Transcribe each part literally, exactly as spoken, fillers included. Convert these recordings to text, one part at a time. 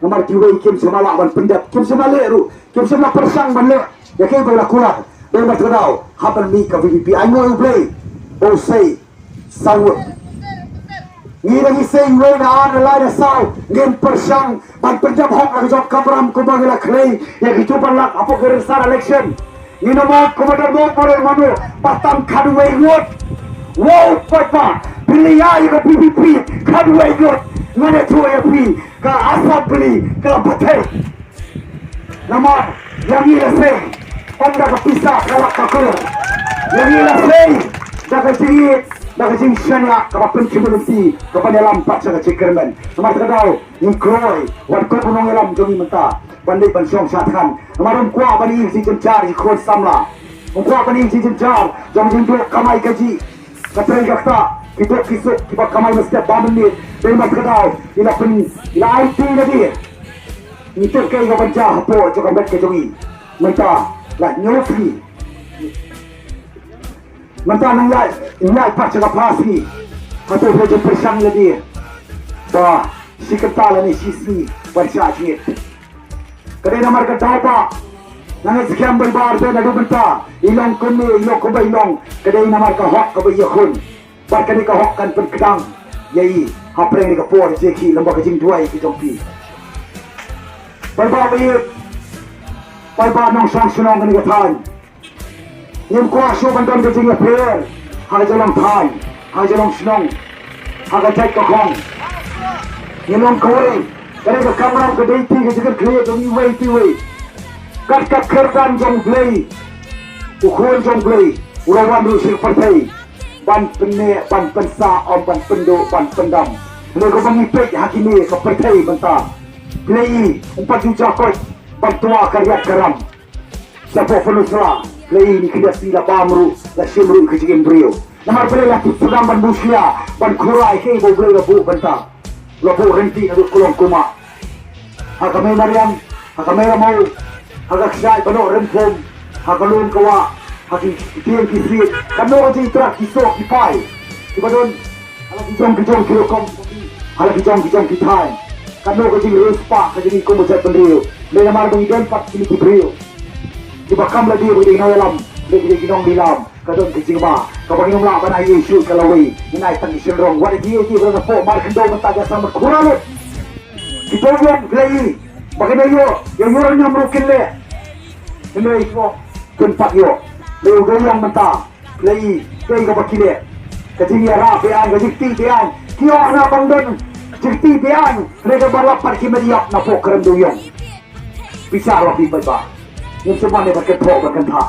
Namar kiwei kim shym la lah ban pyndep, kim shym la leh ruh, kim shym la pyrshang ban leh ïa kaei ba la kular. Dei namar kata ka daw hap ban mih ka VPP. Ai nguh ïa U Blei ba u sei saw ngut. Ngi da ngi sei wei na ar na lai na saw, ngim pyrshang ban pyndep hok la ka jong ka kamram kumba ngi la khlei ïa ki juban lak hapoh ki rynsan election. Ngi na mok kumba da mok ba rel mano ba tang khatwei ngut. Wow, paidbah, phi la ïa ïa ka VPP khatwei ngut. Ngan ïathuh ïa phi ka assembly ka la pathei. Namar ïa ngi la sei ym da ka pisa ka lak ka klur. Ïa ngi la sei da ka jingïeit, da ka jingshaniah kaba pynkhih lynti, kaba ïalam pat sha ka jingkyrmen. Namar kata ka daw ngi kloi wat kum u nongïalam jong ngi mynta ban leit ban shong sha than. Namar ym kwah ban ïoh jingkynjar jingkhun samla. Ym kwah ban ïoh jingkynjar jong jingduh kamai kajih. Ka trei ka ktah, ki duh ki suk kiba kamai mynstep ba mynmiet. Dei namar kata ka daw ngi la pyn, ngi la aiti na die. Ngi tip kaei ka ban jia hapoh jong ka met ka jong ngi. Mynta la hynñiew sngi. Mynta nang ïaid, nang ïaid pat sha ka phra sngi. Hato phi ju pyrshang lade ba shi kynta lane shi sngi ban shah jingit? Ka dei namar ka daw ba nang ïa skhem bai bar te naduh mynta i long kumne, i long kumba i long. Ka dei namar ka hok kaba i ïakhun. Bad kane ka hok kan pynkdang ïa i hapdeng ka por jong ki lem bad ka jingduwai ki jong phi. Paidbah ba ïeit, paidbah nongshong shnong kane ka thaiñ. Ngim kwah shuh ban don ka jingïapher ha ka jinglong thaiñ, ha ka jinglong shnong, ha ka jait ka khong. Ngim long kawei, kane ka kamram ka dei ka jingkyrkhu jong iwei pa iwei. Kat ka kyrdan jong U Blei, u Khun jong U Blei u la wan ruh sha ka pyrthei ban pynneh, ban pynsah, ym ban pynduh, ban pyndam. Hynrei kumba ngi peit ha kine ka pyrthei mynta, Blei um pat ju jia koit ban twa ka riat ka ram. Shapoh Pynursla, Blei ngi khyndiat sngi la bam ruh, la shim ruh ka jingim briew. Namar Blei la tip sdang ban buh shlia, ban khura ïa kaei ba U Blei la buh bynta. La buh rynti naduh kulong kulmah. Ha ka Mei Mariang, ha ka Mei Ramew, ha ka kshaid Banoh Rymphum, ha ka lum ka wah, ha ki tieng ki siej, katno ka jingtrei ki soh ki pai kiba don ha la ki jong ki jong ki rukom, ha la ki jong ki jong ki thaiñ. Katno ka jingriewspah ka jong ngi kum ka jaitbynriew. Dei namar ba ngi don pat kine ki briew kiba kam lade ba ki dei ki nongïalam, ba ki dei ki nongïalam. Ka don ka jingma kaba ngim lah ban ai ïa shuh ka lawei, ngin ai tang ki shynrong. Wat ïa ki ïa ki ba na pok mar khyndew mynta ka sangmat khura lut. Ki dewiong Blei ba kin ïoh ïa ïoh ñiam ruh kin leh. Hynrei ko kin pat ïoh. Lei u dewiong mynta Blei kaei kaba ki leh. Ka jingïarap biang, ka jingkti biang. Ki ong na bang don jingkti biang, hynrei kaba lap pat ki met ïap na pok ka rem dewiong. Bishar wa phi paidbah. Ngin sumar ne ba ket pok ba ket thah.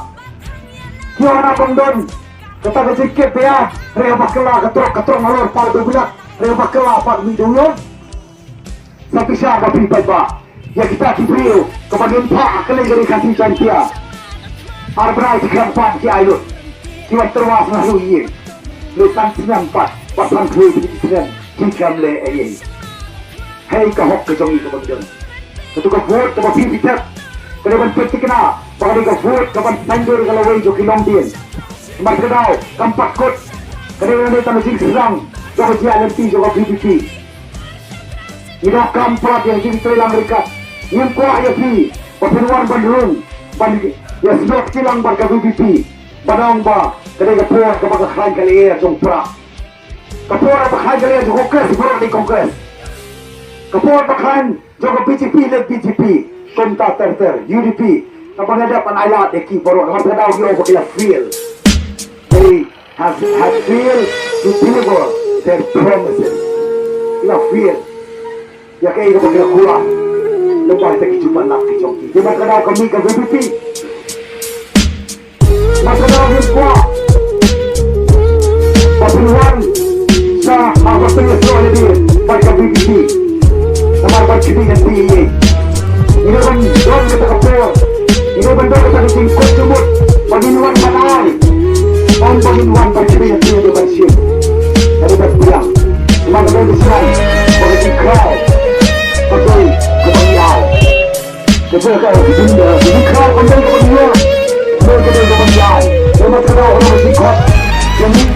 Ki ong na bang don kata ka jingkit biang, hynrei ba kylla ka trok ka trok nalor pat u bilak, hynrei ba kylla pat mi dewiong. Sa bishar wa phi paidbah. Ïa kita ki briew kaba ngin phah ha ka lei ka ri Khasi Jaiñtia. Ar bnai ki khlem pan ki ai lut. Ki wan tyrwa sngewthuh ïing. Lei san snem pat, pat san phew phew snem ki khlem leh ei ei. Hei ka hok ka jong ngi kaba ngi don. Katu ka vote kaba phi phi thep ka dei ban pynthikna ba ka dei ka vote kaban saiñdur ïa ka lawei jong ki longdien. Namar ka daw kam pat kut ka dei ban dei tang ka jingsdang jong ka jingïaid lynti jong ka VPP. Ngi donkam pat ïa ka jingtrei lang ryngkat. Ngim kwah ïa phi ba phin wan ban rung ban ïa sdok kti lang bad ka VPP. Ban ong ba ka dei ka por kaba ka khlaiñ ka lyer jong Prah. Ka por ba khlaiñ ka lyer jong Congress, baroh dei Congress. Ka por ba khlaiñ jong ka BJP leh BJP. Kumta ter ter, UDP. Kaba nga dap ban ai lad ïa ki baroh, namar ka daw ki ong ba ki la fail. They have, have failed to deliver their promises. Ki la fail ïa kaei kaba ki la kular lyngba kita ki jingpynlap ki jong ki. Namar ka daw ka mih ka VPP. Namar ka daw ngim kwah ba phin wan sha ha ka pynïasoh ïa lade bad ka VPP. Namar ban khmih lynti ïa ngi. Ngi dei ban don kata ka por, ngi dei ban don kata ka jingkut jingmut ba ngin wan ban ai. Ym ba ngin wan ban khmih lynti ïa lade ban shim. Ka dei ban biang. Namar ka don ka shnong ba ka jingkhraw ka dei kaba ngi ai. Ka jingkhraw ka dei kaba ngi ai. Ka dei kaba ngi ai. Namar ka daw ka jingkhot.